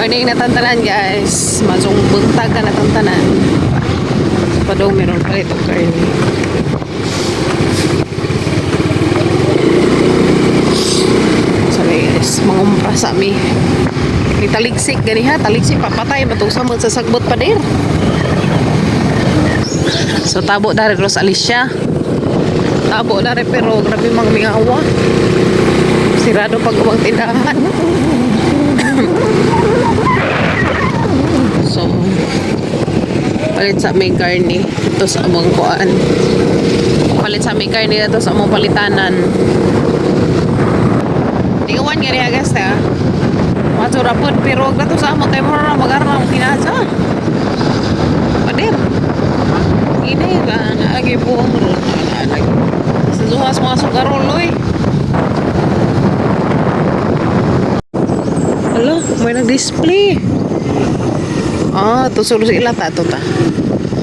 Morning na tantanan, guys. Masong buntag ka na tantanan. Padong meron pa itong karne. Sorry guys, mangumpra sa mi. Ni taligsik gani ha, taligsik papatay matugsa mo sa sagbot pa dir. So tabo dari Ros Alicia. Tabo dari pero grabe mga mingawa. Sirado pag ubang tindahan. So, palit sa aming karne. Ito sa among kuan. Palit sa aming karne ito sa among palitanan. Tingnan nga niya guys ta. Matsura pod pero wag na to sa amo tayo mo na magarang kinasa. Pader. Ini ra naagi buong ron naagi. Sa duhas mga sugarol oy. Hala, may nag-display. Ah, to solo sa ila ta to ta.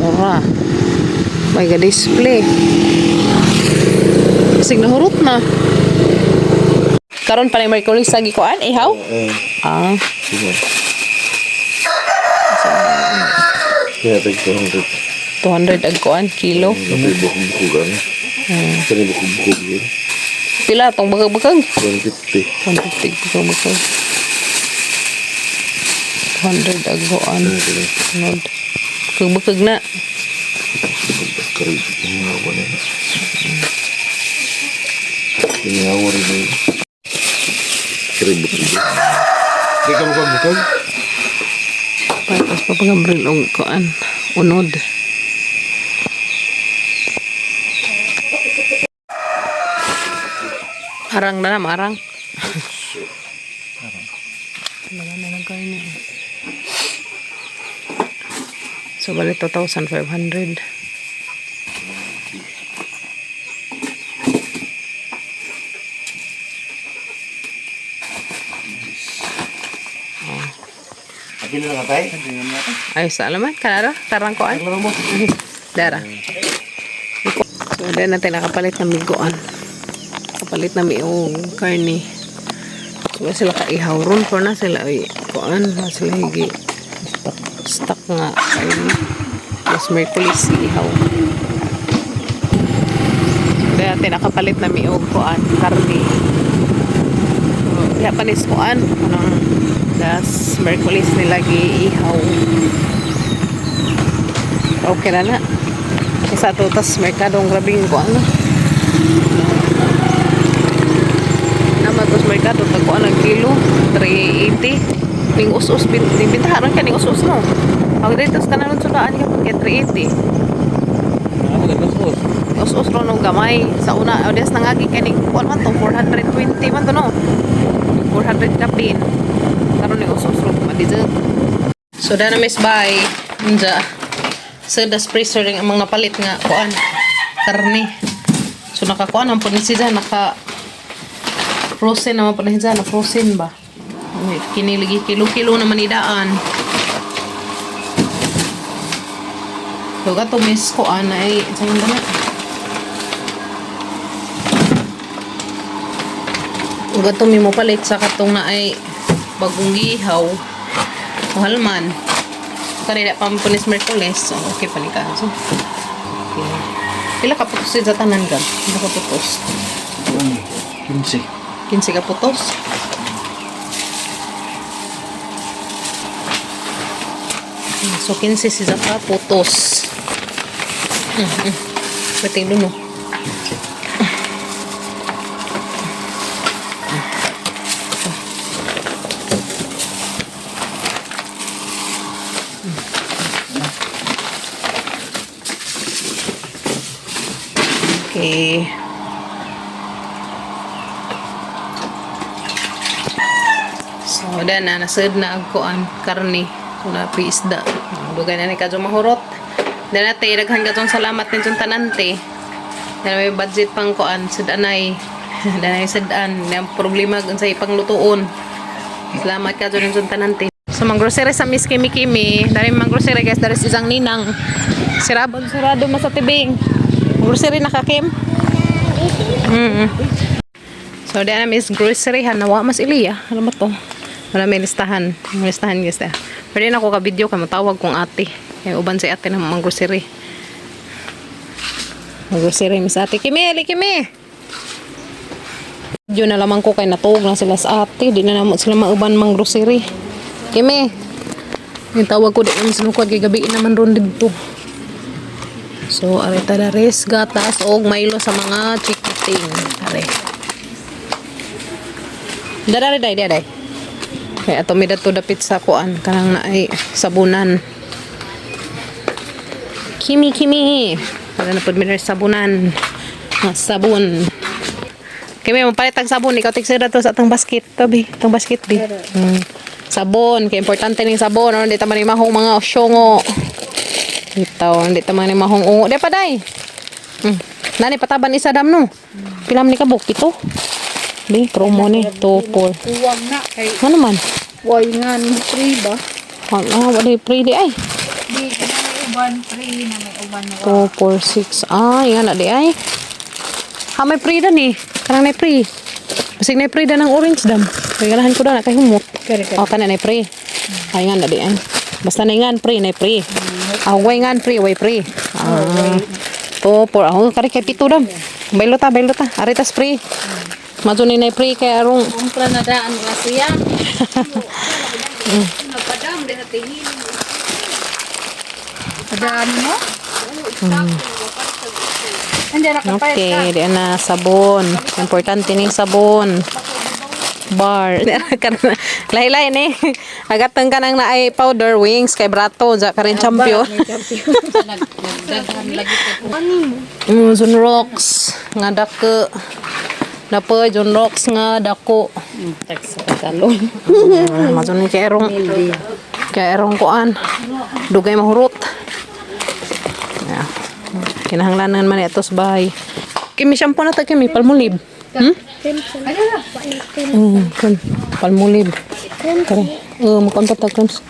Ora. May ga-display. Sig nahurot na. Karon pa ni Mercury sa gikuan ihaw? Eh, Ah, sige. Kaya tag 200. 200 ag kuan kilo. Napoy bukog-bukog ano. Kani bukog-bukog yun. Pila tong bakag-bakag? 150. 150 bakag-bakag. 200 ag kuan. Ano ito? Sunod. Bakag-bakag na. Karib. Ingawa na. Ingawa rin yun. Karib bukog. Di ka bukog-bukog? Tapos papagabril og kuan. Unod. Arang na na, marang. Ano na lang kayo niya. So, bali 2,500. Apil na ka tay? Ay, sa alaman. Kanara? Tarang koan? Dara. So, dahil natin nakapalit na miguan. Kapalit na mi og karne. So, wala sila kaihaw ron po na sila ay kuan na sila higi stock nga karne. Mas Merkulis ihaw. Dahil natin nakapalit na mi og kuan karne. So, Japanese kuan anong das Merkulis nila giihaw. Okay na na. Isa to tas merkadong grabing ko ano. Nama tos merkado tag kuan ang kilo 380. Ning us-us bin bintaharon ka ning us-us no. Ang dito sa kanan sudaan ka kay 380. Us-us ro no gamay sa una o des nangagi kaning kuan man to 420 man to no. 400 kapin. Karon ni us-us ro madidto. So dana miss bye. Unja. So das freezer ring amang napalit nga kuan karne. So nakakuan ang po ni siya naka frozen naman po ni siya na frozen ba. Wait, kiniligi kilo-kilo naman idaan. So kato miss kuan ay sa na. Gato mi mo palit sa katong na ay bagong gihaw. Mahal man. Kanila pa mo punis Merkules. So, okay pa ni kaso. Okay. Pila ka putos sa tanan gab? Pila ka putos? 15. 15 ka putos. So, 15 si ka putos. Pwede dun, no? Okay. So, dan na, nasud na ang kuan, karni. Kung na isda. Dugay na ni kadyo mahurot. Dan ate, daghan katong salamat ninyong tanante. Dan may budget pang kuan, sudanay. Danay sudan. Ang problema sa ipanglutuon. Salamat kadyo ninyong tanante. So, mang grocery sa Miss Kimi Kimi. Dari mang grocery guys, dari isang ninang. Sirado, sirado mas sa tibing. Grocery na ka, Kim? So, di na miss grocery ha, nawa mas iliya. Ano ba to? Wala may listahan. May listahan, guys, eh. Pwede na ako ka-video kay matawag kong ate. Kay uban si ate ng mga grocery. Mga grocery mi sa ate. Kimi, ali kimi. Video na lamang ko kay natuog na sila sa ate. Di na namo sila mauban mang grocery. Kimi. Yung tawag ko di naman sinukod kay gabi naman ron dito. So, are ta res gatas og Milo sa mga chikiting. Are. Darare day day. Kay ato mi dato dapit sa kuan kanang naay sabunan. Kimi kimi. Wala na pud mi diri sabunan. Mga sabon. Kimi mapalit ang sabon, ikaw tigsira dato sa atong basket tabi, atong basket bi. Sabon, kay importante ning sabon, ano di ta man ni mahong mga osyongo. Itaw, hindi ta man ni mahong ungo. Di pa day. Nani pataban isa dam no. Pila man ni kabuk pito. Di promo ni 2 4. Kuwang na kay Ano man? way nga ni free ba? Ah, wala free di ay. Di na may uban free na may uban na. 2 4 6. Ah, yan na di ay. Ha, may free dan eh. Kanang na free. Basig na free dan ang orange dam. Regalahan ko na kay humot. Kere, kere. Oh, kana na free. Ay nga na di ay. Basta na ngan free na free. Ah, way ngan free, way free. Ah. 2 4. Ah, kari kay pito dam. Baylo ta, baylo ta. Ari tas free. Mato ni na free kay arong Kumpra na daan nga siya. Napadam di hatihin. Padaan mo? Hindi na kapay Okay, di na sabon. Importante ning sabon. Bar. Lahi-lahi ni. Agatang ka nang naay powder wings kay Brato ja karin champion. Zone Rocks nga dako. Napoy Zone Rocks nga dako. Sa Tagalog. Mazo ni kay erong kay erong kuan. Dugay mahurot. Yeah. Kinahanglanan man ito sa bahay. Kimi shampoo na ta kimi palmolive. Kun palmolive. Kare. Oh, makonta ta creams.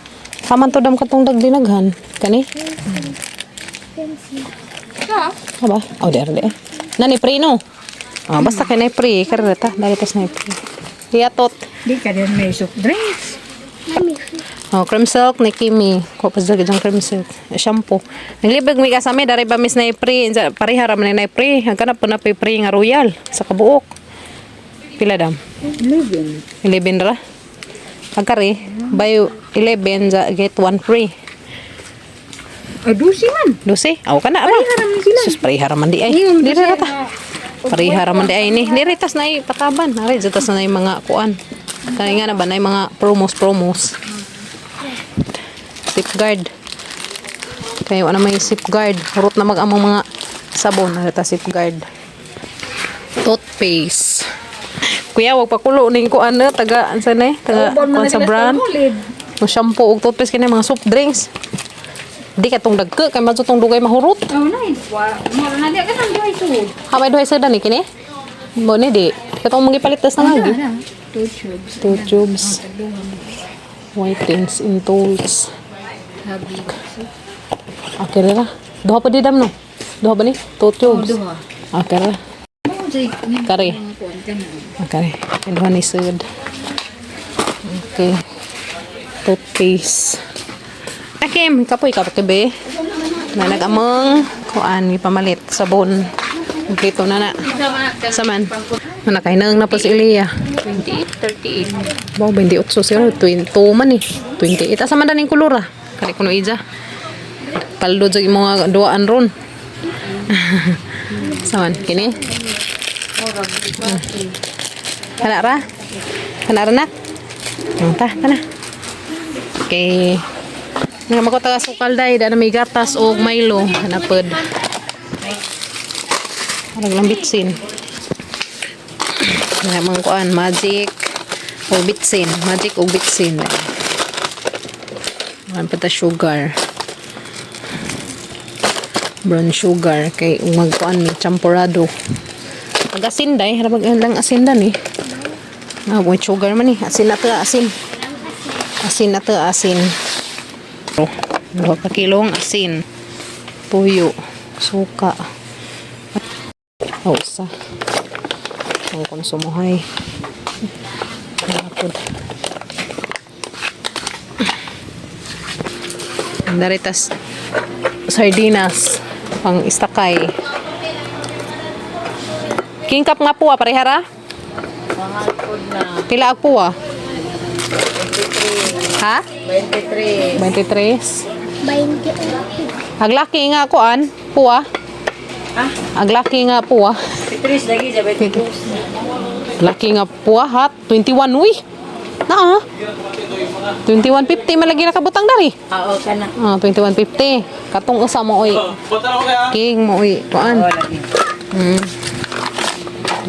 Haman to dam katong dagdinaghan. Kani? Ha ba? Oh, di di. Nani pre no. Ah, basta kay nay pre, kare ta, dali tas nay pre. Liatot. Di ka din may soft drinks. Oh, cream silk ni Kimi. Ko pa sa gidang cream silk. Shampoo. Naglibog mi ka sa mi dari ba miss na pre, pareha ra man na pre. Ang kana po na pre nga royal sa kabuok. Pila dam? 11. 11 ra. Agkari, buy 11 za get 1 free. Ay, dusi man. 12. Aw kana ra. Sus, pareha ra man di ay. Diri ra ta. Pareha ra man di ay ni. Diri tas na pataban. Ari tas na mga kuan. Kani nga na ba na mga promos promos. Safeguard. Kayo ano may safeguard. Hurot na mag among mga sabon. Ari ta safeguard. Toothpaste. Kuya, wag pakulo ning kuan na taga ansa na eh? Taga kuan sa brand. Mo shampoo ug toothpaste kini mga soft drinks. Di ka tong dagko kay madto tong dugay mahurot. Oh, nice. Wa, mo na di ka nang duhay sud. Ha may duhay sa dani kini? Mo ni di. Katong magipalit tas na nga. Na, two tubes. Two tubes. White things in 2 weeks. Habi. Okay ra. Duha pa di dam no. Duha ba ni? Two tubes. Duha. Okay ra. Mo jay ni Kare. kuan ka na. Okay. Ay, duha ni sud. Okay. Toothpaste. Akim, kapoy ka pa be. Nanagamang kuan gipamalit sabon. Kompleto na na. Saman. Mana kay naang na po si Elia. 28, 38. Wow, 28 siguro. 22 man eh. 28. Asa man daning kulura? Kani kuno ija. Paldo jud imong mga duaan ron. Saman kini? Kana ra? Kana ra nak? Ta, tana. Okay. Nga mako taga sukal day, da na may gatas og Milo hanapod. Parang lang bitsin. Nga mga kuan, magic o bitsin, magic o bitsin. Kuan pa ta sugar. Brown sugar kay magkuan may champurado. Pag asin day, harapag lang asin dan eh. Ah, white sugar man eh. Asin na to, asin. Asin na to, asin. Oh, 2 ka kilong asin. Tuyo. Suka. Oh, usa. Ang konsumuhay. Napod. Daritas sardinas pang istakay. King cup nga po ah, parehara? Pila ang puwa? Ha? 23. 23. 28. Aglaki nga kuan, puwa. Ha? Aglaki nga puwa. 23 lagi, sa 22. Laki nga puwa hat, 21 uy. Naa. 21.50 malagi na kabutang dari. Oo, ka na. Ah, 21.50. Katong usa mo oy. King mo oy. Kuan. Oo, lagi.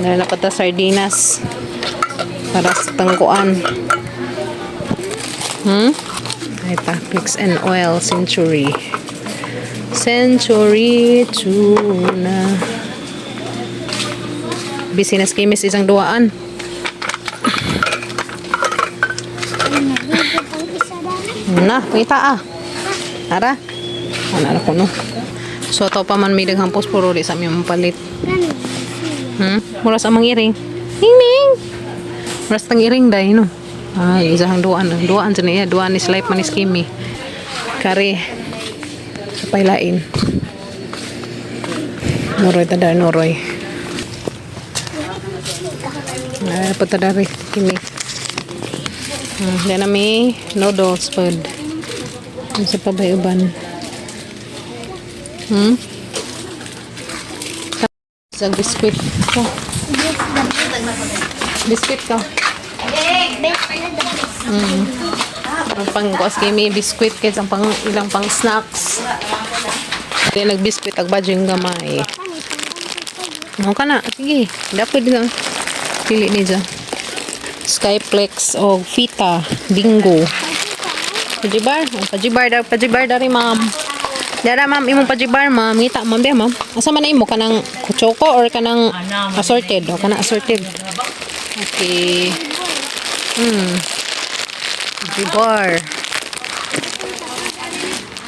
Dala na pata sardinas. Para sa tangkuan. Ay pa, Mix and Oil Century. Century tuna. Busy na skimis isang duaan. Nalibot ang isa dana. Na, pangita ah. Ara. Ano ano ko no. So ato pa man may daghang posporo di sa aming palit. Gani. Mura sa amang iring. Ning ning. Mura sa tang iring day no. Ay, isang duaan. Duaan sa niya. Duaan is life man is Kimi. Kari. Sa pailain. Noroy tada noroy. Ay, patadari Kimi. Yan na may noodles food. Ano sa pabayuban? Sa biscuit ko. Biscuit ko. Best na the best. Ang pang kuas kay may biscuit kay ang pang ilang pang snacks. Kaya nagbiscuit ag badjing gamay. Mo ka na. Sige, dapat din ang pili ni dyan. Skyplex o Fita Bingo. Pajibar, oh, pajibar daw, pajibar dari ma'am. Dara ma'am, imong pajibar ma'am, ngita ma'am diya ma'am. Asa man na imo kanang choco or kanang assorted o kanang assorted. Okay. Pajibar.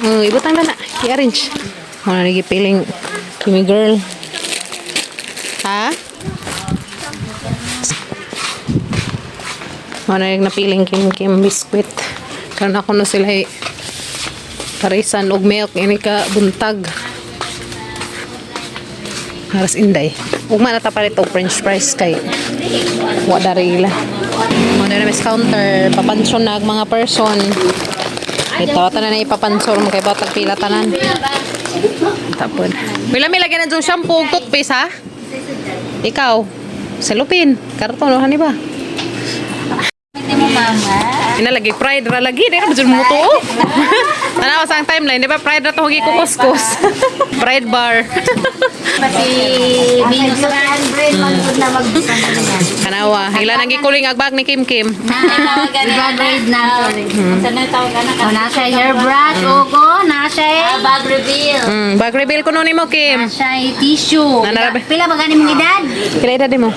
Oh, ibutang na na. I-arrange. Wala na gipiling kimi girl. Ha? Wala na napiling kim kim biscuit. Karon ako no sila eh, parisan og milk ini ka buntag. Haras inday. Ugma na ta palit og french fries kay wa dari ila. Mo na miss counter papansyon na ang mga person. Ito tanan na ipapansor mo kay batag pila tanan. Tapon. Pila may lagyan na dyan shampoo ug toothpaste ha? Ikaw, salupin. Karton, no, hani ba? Hindi mo mama. Inalagi pride ra lagi, di ka ba dyan mo to? Tanawa sa ang timeline, di ba pride ra to hugi kukuskus. Pride bar. Pati Venus. Brain man gud na mag Kanawa, ila nang gikuling ag bag ni Kim Kim. Iba grade na. Oh, nasa hairbrush, ogo, nasa Bag reveal. Bag reveal ko nun nimo Kim. nasa tissue. Nanarabi. Pila ba gani mong edad? Pila edad mo?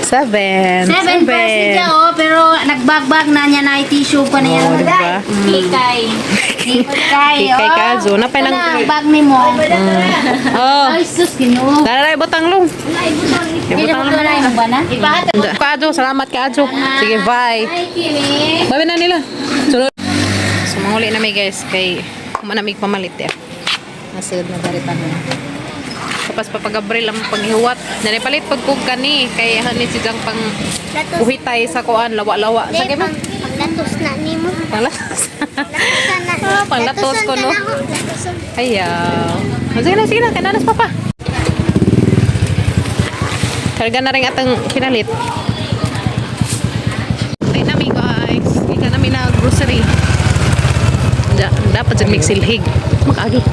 7. 7 pa siya, oh, pero nagbagbag na niya na tissue pa na yan. Oh, di ba? Kikay. Kikay, oh. Kikay kazo. Napay Ito nang- na, ang bag ni mo. Oh. Ay, sus, ginoo. Dara butang long. Hindi na mo na ba na? Kajo, salamat kajo. Sige, bye. Ay, Kimi. Babi na nila. Sunod. So, manguli na may guys kay kumanamig pamalit eh. Nasud na baritan na. Tapos papagabril ang paghiwat. Nanipalit pagkug kani kay hani si Jang pang uhitay sa kuan lawa-lawa. Sa kay Pang panglatos na nimo. Panglatos. Latosan na. Ah, panglatos ko, no? Latosan ka na ako. Latosan. Ayaw. Oh, sige na, sige na. Kananas papa. Karga na rin atang kinalit. Ay nami guys. Ika nami na grocery. Dapat dyan mixilhig. Makaagi.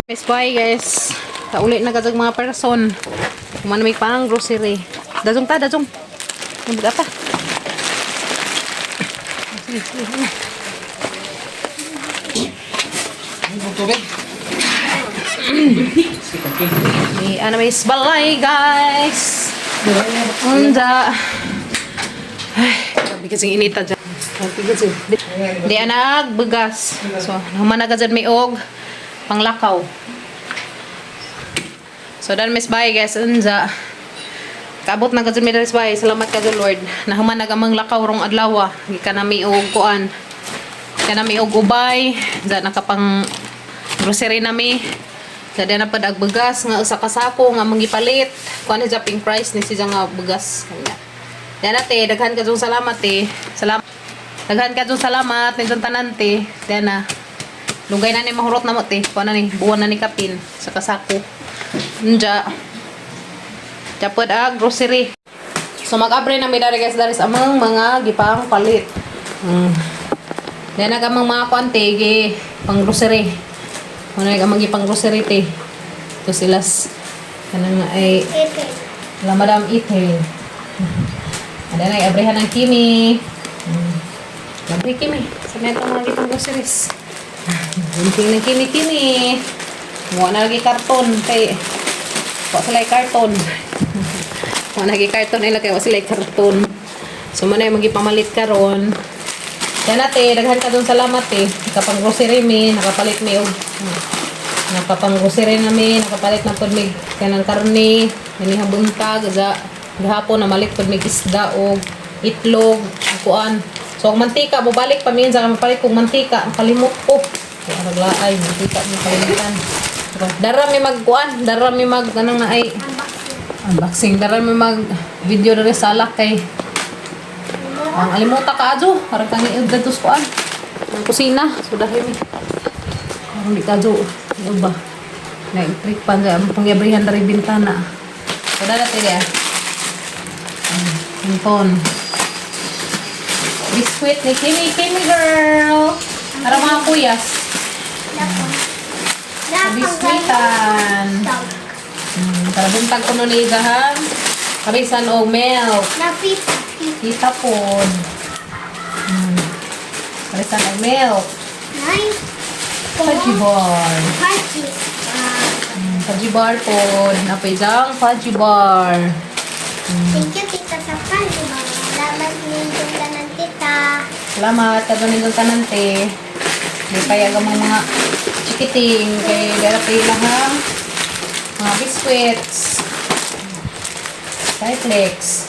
Guys, bye guys. Kauli na kajag mga person. Kumanamig pa ang grocery. Dajong ta, dajong. Ang pa. Sige, sige, sige. May ano may balay guys. Unda. Ay, grabe kasing inita dyan. Grabe kasi. Di anag bugas. So, humana ka dyan may og panglakaw. So, dan miss bye guys. Unja. Nakaabot na kadto mi diri sa bahay. Salamat kadto, Lord. Nahuman na amang lakaw rong adlaw. Gikan nami og kuan. Gikan nami og ubay. Da nakapang grocery nami. Dada na pad ag bugas nga usa ka sako nga mangipalit. Kuan ni Japing price ni siya nga bugas. Dana te, daghan kadtong salamat te. Salamat. Daghan kadtong salamat ninyong tanan te. Dana. Lugay na ni mahurot na mo te. Kuan na ni, buwan na ni kapin sa kasako. Nja. Japod ag grocery. So mag-abre na mi dari guys dari sa amang mga gipang palit. Dana ka amang mga kuan te gi pang grocery. Muna ang amang gipang grocery te. Ito silas kanang ay Okay. La Madam Ite. Ada na abrehan ng Kimi. Abre Kimi. Sa may itong mga gitong groceries. Gunting ng Kimi Kimi. Muha na lagi karton kay wa sila karton. Wa na lagi karton ila kay wa sila karton. So man ay magipamalit karon. Yan ate, daghan ka dun salamat eh. Nakapang grocery mi, nakapalit mi og nakapang grocery na mi, nakapalit na pod mig kanang karne, dinhi buntag ga gahapon namalit pod mig isda og itlog, kuan. So ang mantika bubalik pa minsan ka mapalit kog mantika, kalimot ko. Kaya naglaay mantika mo kalimutan. Dara mi magkuan, dara mi mag kanang na ay unboxing, dara mi mag video diri sa alak kay ang alimuta ka adyo, parang kang iud dadto sa kuan. Ang kusina, sudah mi. Parang di ka adyo. Ano ba? Na-trick pa nga ang pangyabrihan dari bintana. So dala tayo ah. Anton. Biscuit ni Kimi, Kimi girl. Para mga kuyas. Biskuitan. Para buntag ko nun igahan. Karisan og milk. Napita. Kita po. Karisan og milk. Nine. Fudgy bar. Haji. Fudgy bar po. Napay dang fudgy bar. Thank you, Tita, sa pag. Salamat ninyong tanan, Tita. Salamat. Tago ninyong tanan, te. May payag ang mga chikiting. Kay dara pa ilahang mga biscuits. Cyclex.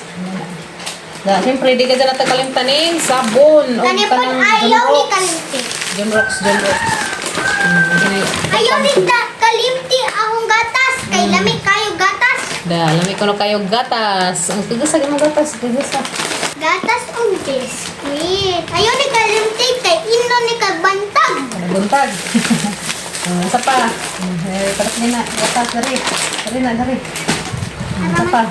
Da, siyempre, di ka dyan natakalimtaning sabon. O Kani po, kanang ayaw ni John Rocks. kalimti. John Rocks, John Rocks. Ayaw ni kalimti akong gatas. Kay lami kayo gatas. Da, lami ko na kayo gatas. Ang kagasa mo gatas, kagasa. Gatas o biskuit. Ayaw ni kalimti kay ino ni kagbantag. Ano buntag? Isa pa. Eh, parat ni na. Gatas, dari. Dari na, dari. Isa pa.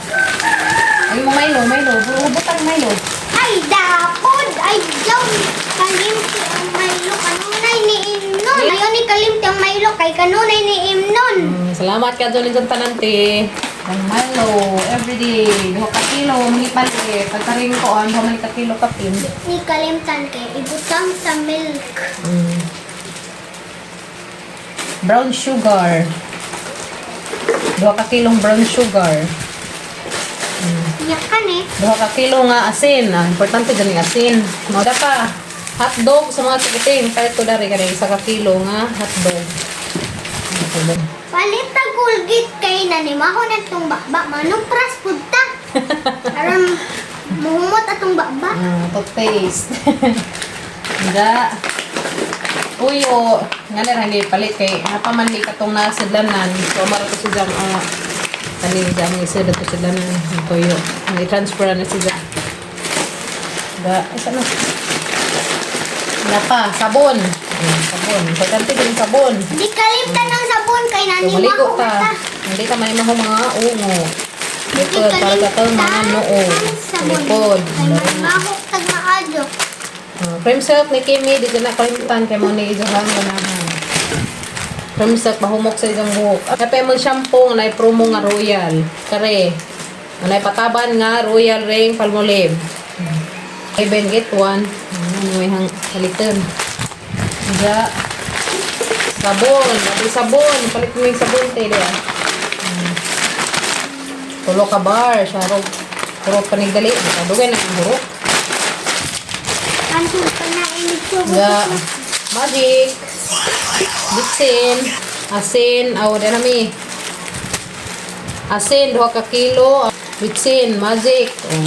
Ay mo Milo, Milo. Butang Milo. Ay, dapod! Ay, yaw! Kalimti ang Milo. Kanunay ni Imnon. Ayaw ni kalimti ang Milo kay kanunay ni Imnon. Salamat ka doon sa tanante. Ang Milo, everyday. Duha ka kilo, mangipalit. Pagkaring ko, ang duha man ka kilo kapin. Ni kalimtan kay ibutang sa milk. Brown sugar. Duha ka kilong brown sugar. Yakan eh. Duha ka kilo nga asin. Ah, importante dyan yung asin. Mauda pa. Hotdog sa mga chikiting. Palit ko dari kani isa ka kilo nga hotdog. Ano ba? Palit ta Colgate kay nanimaho na itong bakba. Manong pras pud ta. Aron muhumot atong bakba. Ah, toothpaste. Da. Uyo, nga na rin palit kay napaman ni katong nasidlanan. So maro to si Jam ang kani Jam ang isa to sidlanan ang tuyo. Ang i-transfer na si Jam. Da, isa na. Napa, sabon. Sabon. Importante din sabon. Di kalimtan ang sabon kay So, nanimaho maligo na ka. ta. Hindi ka manimaho mga ungo. Di Likod, para sa to mga noo. ang sabon. Likod. Kay manimaho tag maayo. Cream silk ni Kimi, di na kalimtan kay mo ni Izohan ganahan. Cream silk mahumok sa isang buhok. Kape mo shampoo nga promo nga Royal. Kare. Anay pataban nga Royal Ring Palmolive. Even get one. Ano may hang kalitan. Ja. Sabon, pati sabon, palit mo yung sabon te diya. Tulo ka bar, siya Puro panigdali, dugay na ang burok. Kanto pa na init Ga magic, bitsin, asin, aw oh, nami. Asin duha ka kilo, Bitsin, magic. Oh.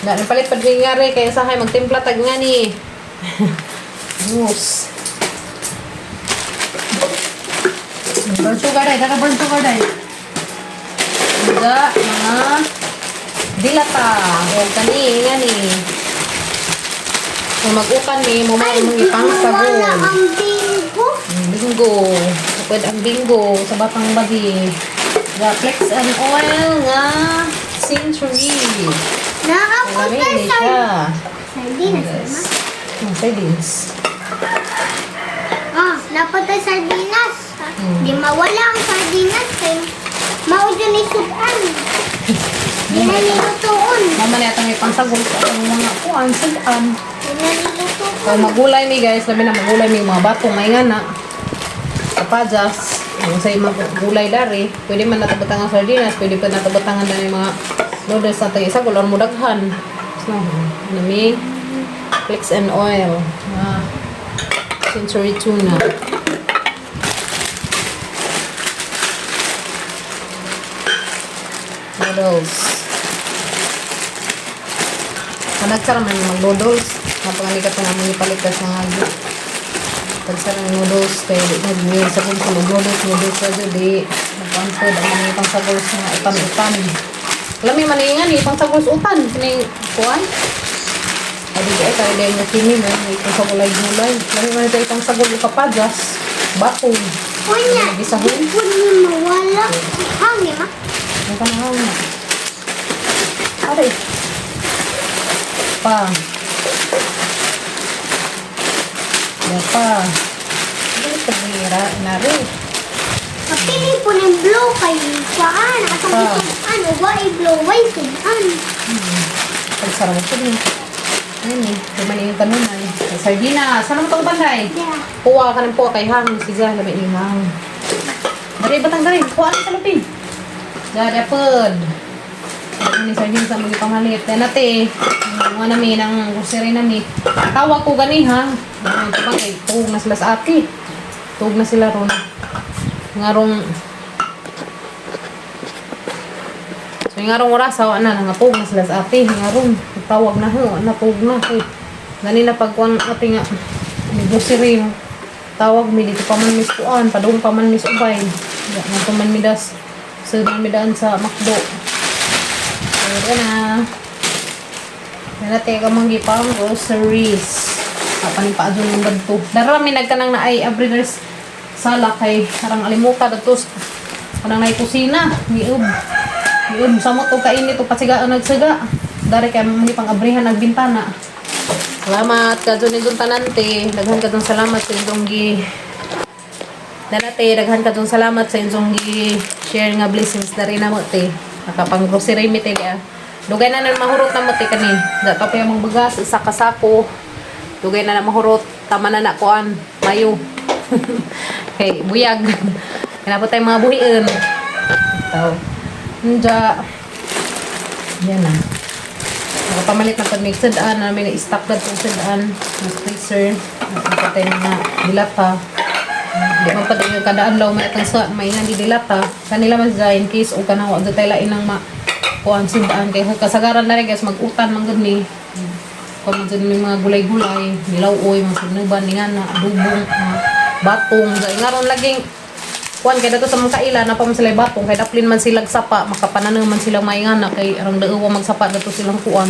Da, napalit pa din nga rin, kaya sahay magtimpla tag nga ni. Mus. Burn sugar day, daka burn sugar day. Da, mga dilata. O kani, nga ni. Kung mag-ukan ni, mo mga imong ipang Wala sabon. ang bingo. Bingo. Pwede ang bingo sa batang bagi. The Flex and Oil nga Century. Naapod Marami na ni siya. sardinas. Yes. Ma. Ang sardinas. Ah, napod na sardinas. Di mawala ang sardinas kay mao jud ni sudan. Di na nilutoon. Mama na itong ipangsagol sa atong mga kuan, sudan. Di na nilutoon. So, magulay mi guys, labi na magulay mi mga batong may nga na. Kapajas, ang sa mga gulay dari, pwede man natabutangan sardinas, pwede pa natabutangan na yung mga noodles na tayo isagol or mudaghan. So, nami flakes and oil. Ah, century tuna. Noodles. Managsara man yung noodles. Napakalikat na naman ipalikas ng agi. Pagsara ng noodles, kaya di nag sa kung sa noodles, noodles sa di. Nagpampod, ang mga ipang sagol sa mga utan-utan. Alam mo, maningan, ipang sagol sa utan. Kining, kuwan? Adi di ay, kaya dahil nga kini, no? Ipang sagol ay gulay. Alam mo, ito ipang sagol kapajas. Bakong. Unya, Bisahon. di po ni mawala. Hangin ma. Ang panahon na. Aray. Pa. Ya pa. Ano pabira? Nari. Kapili po ng blue kay kuan. Atong Ah. isudan. Way blue, way sudan. Pagsara mo po niya. Ayun eh. Duman yung kanunan. Sardina. Saan mo itong panday? Yeah. Puwa ka ng puwa kay hang. Sige, lamig yung hang. Dari, batang dari. Kuha na sa lupin. Dadapod. Ano ni sardina sa mga pamalit. Yan nate. Mga nami ng grocery nami. Tawag ko gani ha. Ano ito ba kay tuog na sila sa ate. Tuog na sila ron. Ngarong So yung arong oras, awa na, nangatog na sila sa ate. Yung arong, tawag na ho, natog na. Kay, gani na pagkuhan ate nga, may grocery. No? Tawag mi dito pa man mis kuan, padung pa man mis ubay. Ya, nga pa man mi das. So, doon mi daan sa McDo. So, yan na. Yan na, teka mong gipang groceries. Kapanin pa adyo ng gadto. Darami nagkanang na ay abriders sala kay karang alimuka datos kanang nay kusina miub miub samot og kainit og pasigaan nagsaga dari kay mo pang abrihan ang bintana. Salamat kadto ni tanante, daghan kadtong salamat sa inyong gi Danate, daghan kadtong salamat sa inyong gi share nga blessings dari namo te. Nakapang grocery mi te ah. Dugay na nang mahurot na mo te kani. Da pa pa among bagas isa ka sako. Dugay na na mahurot, tama na na kuan, mayo. Kay buyag. Kinapot tayo mga buhiin. Ito. Nja. Yan na. Nakapamalit na pag may sedaan, na may na-stock na itong sedaan, na freezer, nakapatay mga dilata. Di man pa din yung kadaan law, may atang sa, may nga di dilata. Kanila mas dyan, in case o kanang wag tayo lain ng ma, kuan sedaan. Kaya kasagaran na rin guys, mag-utan man gud ni. Kuan man dyan may mga gulay-gulay, nilaw-oy, mga sunuban, ni nga na, adubong, mga batong. Ngaron laging, kuan kay dato sa mga kaila na pa man sila batong kay daplin man silang sapa makapananaw man silang maingana kay arang dauwa magsapa dato silang kuan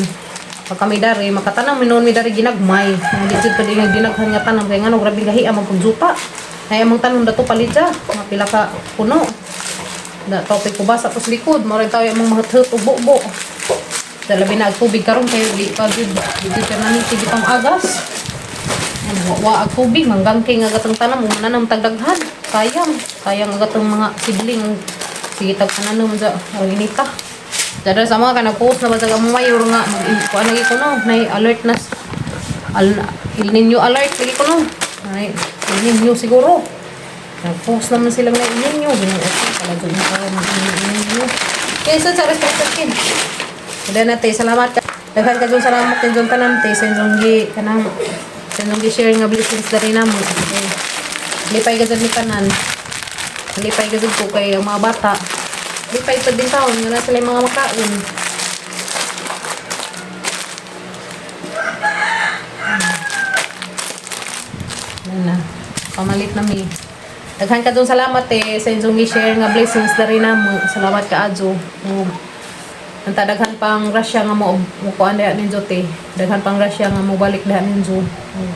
pag kami dari makatanam mi noon mi dari ginagmay mga di jud pa din ginaghan nga tanam kay ngano grabe gahi ang pagjuta ay among tanom dato palidya mga pila ka puno da topic ko ba sa pos likod mo rin tayo among mahuthut ug bubo da labi na ag tubig karon kay di pa jud di jud permanente di pang agas. Ano, wa ag tubig manggangking nga gatong tanam una nang tagdaghan. Sayang, sayang nga gatong mga sidling. Sige tag tanom sa arang inita. Dada sa mga ka nag-post na ba sa among mayor nga mag kuan lagi ko no, nay alert na al, El Nino alert lagi ko no. Ay, El Nino siguro. Nag-post naman silang na El Nino, ginoo ko pala dun ko El Nino. Kaysa sa respect kin. Wala na te, salamat ka. Daghan ka dun salamat kay dun tanan te sa inyong gi kanang sa inyong gi share nga blessings diri namo. Okay. Lipay ka dyan ni tanan. Lipay ka dyan ko kay ang mga bata. Lipay pa din taon nga na sila yung mga makaon. Yan na. Pamalit na mi. Daghan ka dun salamat eh sa inyong i-share nga blessings dari namo. Salamat ka adyo. Ug anta daghan pang grasya nga mo mukuan diha ninyo te. Daghan pang grasya nga mo balik diha ninyo. Ug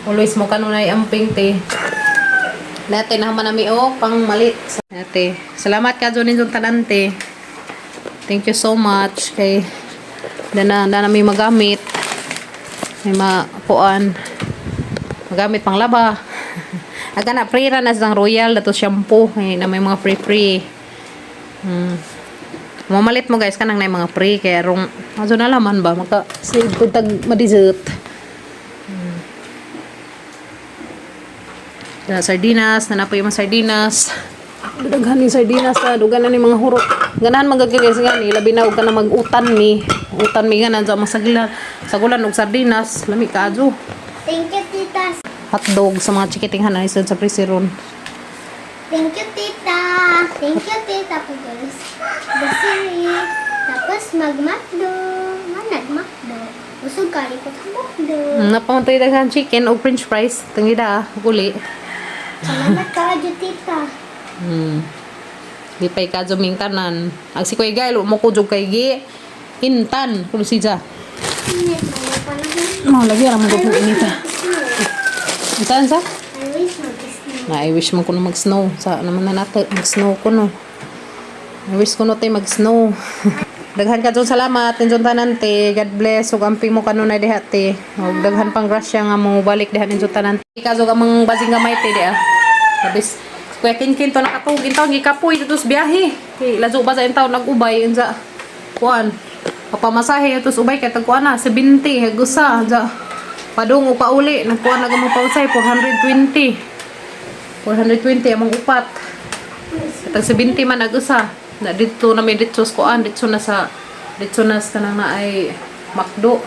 always mo kanunay amping te. Nate na man nami o pang malit. Nate, salamat ka dun ninyong tanan te. Thank you so much kay dana na mi magamit. May makuan magamit pang laba. Aga na free ra na sang Royal dato shampoo ay na may mga free free. Mamalit mo guys kanang na mga free kaya rong aso na laman ba maka save ko tag ma-dessert. Da sardinas, na napoy yung mga sardinas. Daghan ni sardinas ta, dugan na ni mga hurot. Ganahan magagigis gani, labi na og ka na mag-utan mi. Utan mi ganan sa masagila. Sagulan og sardinas, lami kaadyo. Thank you, tita. Hotdog sa mga chikiting hanay sa presiron. Thank you, tita. Thank you, tita. Pugulis. Grocery. Tapos mag-McDo. Manag-McDo. Usog kalikot ang McDo. Napamuntoy daghan chicken og french fries tangida uli. Salamat ka, tita. Lipay ka ming tanan. Ang si Kuya Gail, mo ko jud kay gi intan kuno siya. Init na yung panahon. Mo lagi ra mo I gud wish inita. mag-snow. Unsa sa? I wish mag-snow. Na I wish mo kuno mag-snow sa naman na nato mag-snow kuno. I wish kuno tay mag-snow. Daghan ka dyan salamat ninjon tanan te. God bless ug amping mo kanunay diha te. Ug daghan pang grasya nga mo balik diha ninjon tanan. Kaso ka mang basing gamay te diha. Labis Kuya Kinkin to nakatug intaw gikapoy dito sa biyahe. Kay lazo ba sa intaw nag-ubay unsa kuan. Papamasahe ito sa ubay kay tagkuan na 70 hagusa unsa. Padung o pauli nagkuan na gamang paunsay 420. 420 among upat. Tag 70 man ag usa. Na dito na may dito sa kuan, dito na sa kanang na ay McDo.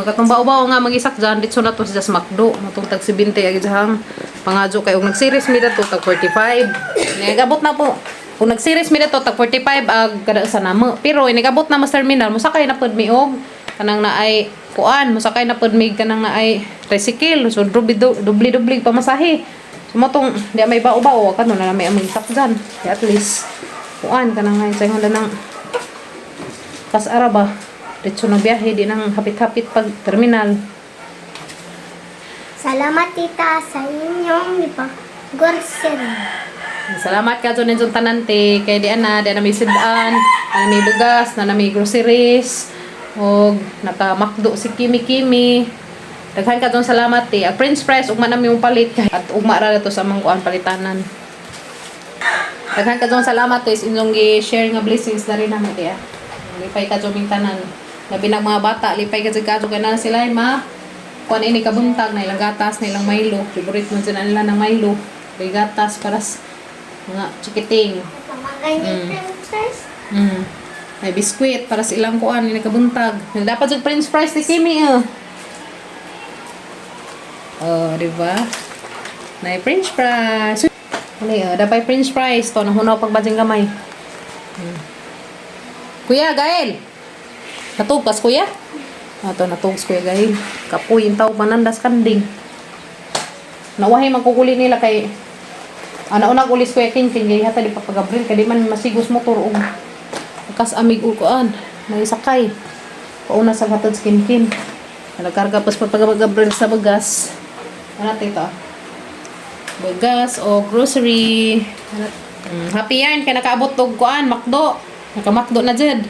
Katong bao-bao nga magisak dyan, dito na to sa sa McDo. Matong tag 70 ag diyang pangadyo kay og nag-series mi dato tag 45. Nagabot na po. Kung nag-series mi dato tag 45 ag kada usa namo. Pero inigabot na mas terminal, mosakay na pud mi og kanang na ay kuan, mosakay na pud mi kanang na ay tricycle. So dubli-dubli pamasahe. So mo tong di may bao-bao kano na may among sakjan. Kaya at least kuan kanang ngay sa ingon nang kas araba. Diretso na biyahe di nang hapit-hapit pag terminal. Salamat, tita, sa inyong grocery. Salamat ka dyan ninyong tanante kay di ana, di ana may sidan, ana may bugas, na may groceries, og naka-McDo si Kimi Kimi. Daghan ka dyan salamat te. Ang french fries ugma na yung palit kay at ugma ra to sa among kuan palitanan. Daghan ka dyan salamat te sa inyong gi-share nga blessings na rin namo te. Ah. Lipay ka dyan ming tanan. Labi na mga bata, lipay ka dyan ka kay na sila ay ma kuan ini kabuntag na ilang gatas na ilang Milo. Favorite man sila nila ng Milo. May gatas para sa mga chikiting. Pamanggan yung french fries. May biskwit para sa ilang kuan ini kabuntag. Dapat yung french fries ni Kimi eh. Oh, di ba? May french fries. Ano yun? Dapat french fries. To, nahunaw pagbajing gamay. Kuya, Gael! Natugpas, kuya? Ato, natugs, kuya Gael. Kapoy, yung tao, manandas kanding. Nauwahi, magkukuli nila kay... Ana unang ulis kuya King King kay hata di pa pagabril kay di man masigos motor og kas amig og kuan may sakay. Pauna sa hatod sa King King. Nagkarga pas pagpagabril sa bagas. Ano tito? Bagas o grocery. Happy yarn kay nakaabot og kuan McDo. Naka McDo na jud.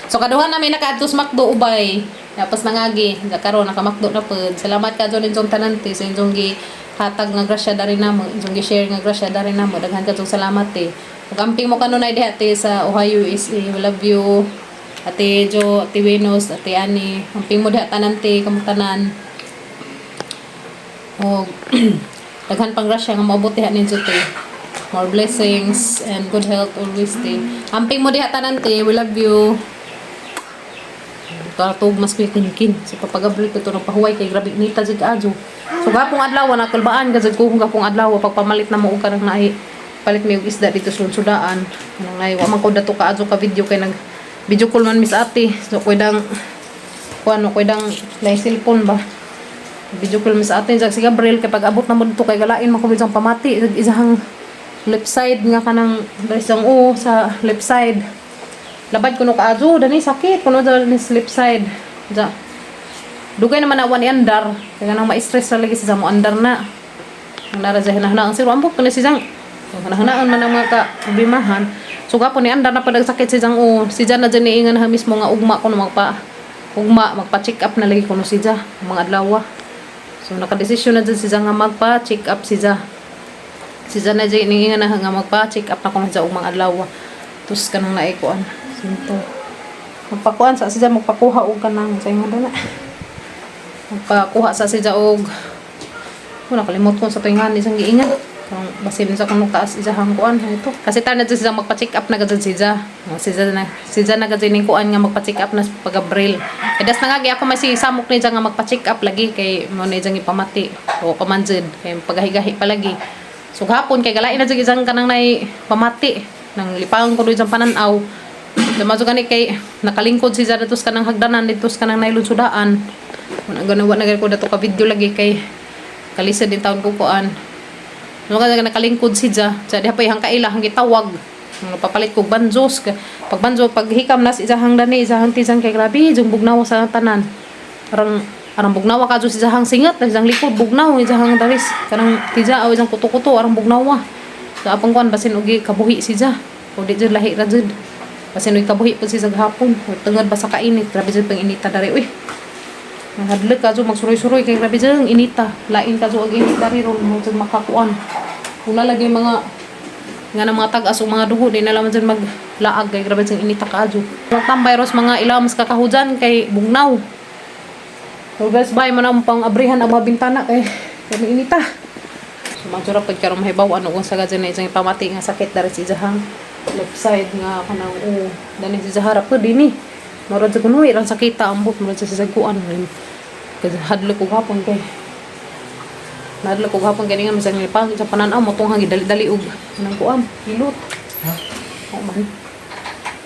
So kaduha na may nakaadto sa McDo ubay. Tapos nangagi, karon naka McDo na pud. Salamat ka dyan inyong tanante sa inyong gi hatag nga grasya dari namo, inyong gi share nga grasya dari namo. Daghan ka dyan salamat eh. Ug amping mo kanunay diha te sa Ohio USA. We love you. Ate Jo, Ate Venus, Ate Annie. Amping mo diha tanan te, kamong tanan. Og daghan pang grasya nga moabot diha ninyo te. More blessings and good health always te. Amping mo diha tanan te. We love you. Katog mas kuya kinkin. So papagabril ko to ng pahuway kay grabe nita jud adyo. So gapong adlaw na kulbaan ka jud ko gapong adlaw pagpamalit na mo og kanang naay Palit mi og isda dito sa Sudaan. Kanang nay wa man ko dato kaadto ka video kay nag video call man miss ate. So koy dang kuan koy dang lay cellphone ba. Video call miss ate jag si Gabriel kay pag abot na mo dito kay galain man ko isang pamati isang left side nga kanang isang o sa left side. Labad kuno kaadto dani sakit kuno dani sa left side. Ja. Dugay naman awan ni andar kay kanang ma-stress ra lagi sa mo andar na. Ang nara sa hinahanaan siro ambot kuno si Jang. Ang hinahanaan man ang mga ka problemahan. So gapon ni andar na pa nagsakit si Jang o si Jan na dyan niingan na mismo nga ugma kuno magpa ugma magpa-check up na lagi kuno si Ja mga adlaw. So nakadesisyon na dyan si Ja nga magpa-check up si Ja. Si Ja na dyan niingan na nga magpa-check up na kuno si Ja ug mga adlaw. Tus kanang naikuan. Sinto. Magpakuan sa si Ja magpakuha og kanang sa ingon na. Magpakuha sa si Ja og ko nakalimot ko sa tuwingan isang giingan. Kung basin sa kung taas isahang kuan ito. Kasi tayo na dyan siya magpa-check up na gadyan siya. Oh, siya na gadyan ning kuan nga magpa-check up na sa pag-Abril. Eh das na nga gi ako may si samok ni siya nga magpa-check up lagi kay mo na siyang ipamati o pamanjid kay pagahigahi pa lagi. So gahapon kay galain na dyan isang kanang nay pamati nang lipangon ko doon isang pananaw. Dumaso gani kay nakalingkod siya dito sa kanang hagdanan dito sa kanang nailon sudaan. Wala ganawa na gani ko dato ka video lagi kay kalisod din taon ko kuan. Ano ka nakalingkod si Ja. Sa diha pa ihang kaila hang gitawag. Ang napapalit ko banjos. Pag banjo pag hikam nas isahang dani isahang tisang kay grabe jung bugnaw sa tanan. Parang arang bugnawa ka jud isahang singat isang likod bugnaw isahang daris kanang tija o isang kuto-kuto arang bugnawa. Sa apang kuan basin ugi kabuhi si Ja. O di jud lahi ra jud. Basin ugi kabuhi pud si sa gahapon. O tungod ba sa kainit grabe jud pang inita dari uy. Nahadlok ka jud magsuroy-suroy kay grabe jud ang inita. Lain ka jud ang init dari ron mo jud makakuan. Wala lagi mga nga na mga tag-as o mga dugo di na lang jud maglaag kay grabe jud ang inita ka jud. Magtambay ros mga ilams kakahujan kay bugnaw. So guys, bye mo na pang abrihan ang mga bintana kay kay may inita. So majura pud karon mahibaw ano kung sa gadyan na isang ipamati nga sakit dari si Jahang left side nga kanang o dani si Jahara pud dinhi. Murag sa kuno irang sakita ambot murag sa saguan. Kay hadlok og hapon kay Nadlok og hapon kay nga masang lipang sa panan-aw mo tong dali-dali og kanang kuan hilot. Ha? O man.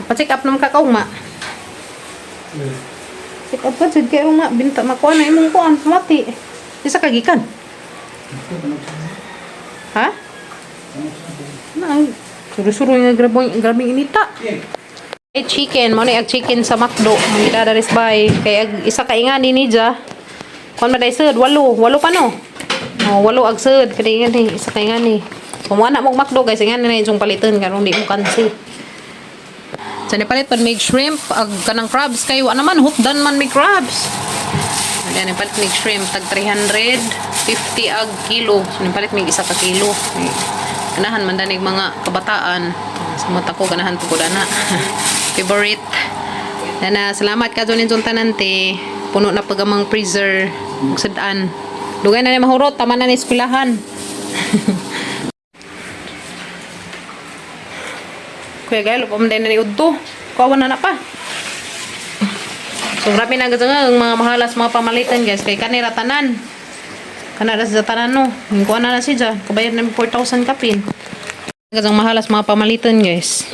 Pa-check up naman ka kaugma. Check up ka jud kay ma binta makuan na imong kuan mati. Isa ka gikan. Ha? Na suro-suro nga grabing grabing inita. Eh, chicken, mo ni ag chicken sa McDo. Mangita daris bay kay ag isa ka ingani ni ja. Kon maday sud, walo, walo pa no. Oh, walo ag sud kay ingani, isa ka ingani. Kung wala mo McDo guys, ingani na yung palitan karon di mo kansi. Sa nipalit pud mig shrimp ag kanang crabs kay wa naman hupdan man mig crabs. Ayan, nipalit mig shrimp tag 350 ag kilo. So nipalit mig isa ka kilo. May ganahan man danig mga kabataan. Sa mata ko ganahan pud ko dana. Favorite. Dana, salamat ka Jonin Zontanante. Puno na pag amang freezer ug sudan. Dugay na ni mahurot, tama na ni eskwelahan. Kuya Gael, pa man na ni Udto. Kuha na na pa. So grabe na gud ang mga mahalas mga pamalitan guys kay kanira tanan. Kanara sa tanan no. Kuha na na siya. Kabayad na 4,000 kapin. Gazang mahalas mga pamalitan guys.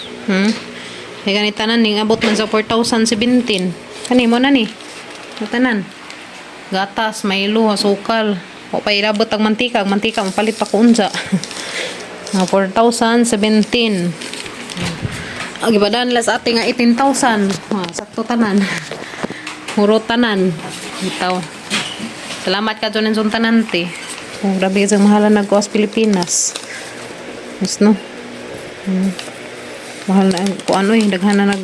Kay gani tanan ning abot man sa 4,017. Kani mo na ni. Tanan. Gatas, Milo, asukal. O pa ilabot ang mantika, ang mantika mapalit pa ko unsa. Mga 4,017. Ang ibadan las ate nga 18,000. Ah, sakto tanan. Muro tanan. Bitaw. Salamat ka dyan sa tanante. Oh, grabe kasi mahalan nagkuha sa Pilipinas. Mas no. Mahal na kung ano eh. Daghan na nag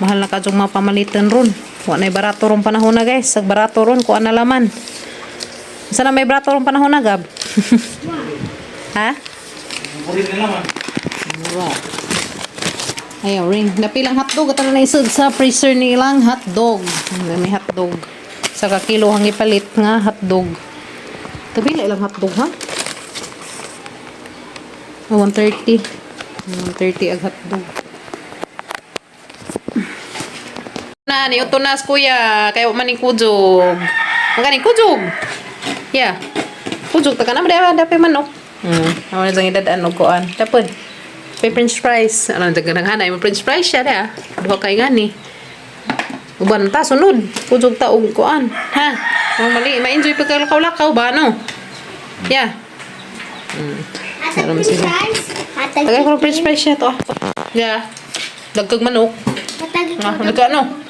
mahal na ka mga pamalitan ron. Wa na barato ron panahon na guys. Sag barato ron kuan na laman. Sana may barato ron panahon na gab. Ha? Mura. Ayaw ring. Napilang hotdog. Ito na naisod sa freezer nilang hotdog. May hotdog. Sa kakilo ang ipalit nga hotdog. Tabi ilang hotdog ha? Oh, 130. 130 ag hotdog. Na, ni utunas kuya. Kaya man ni kujog. Maganing kujog. Yeah. Kujog ta ka na madaya dapat manok. Amo na siyang idad-an og kuan. Tapod. May french fries. Ano daghan mo french fries siya da. Duha kay ngani. Uban ta sunod. Pudog ta og kuan. Ha. Ang mali, ma-enjoy pag lakaw-lakaw ba no? Yeah. Hatag Meron french sila. fries. Hatag Tagay ko ng french fries siya to. Ah. Yeah. Dagkag manok. Hatag Ah, nagka ano?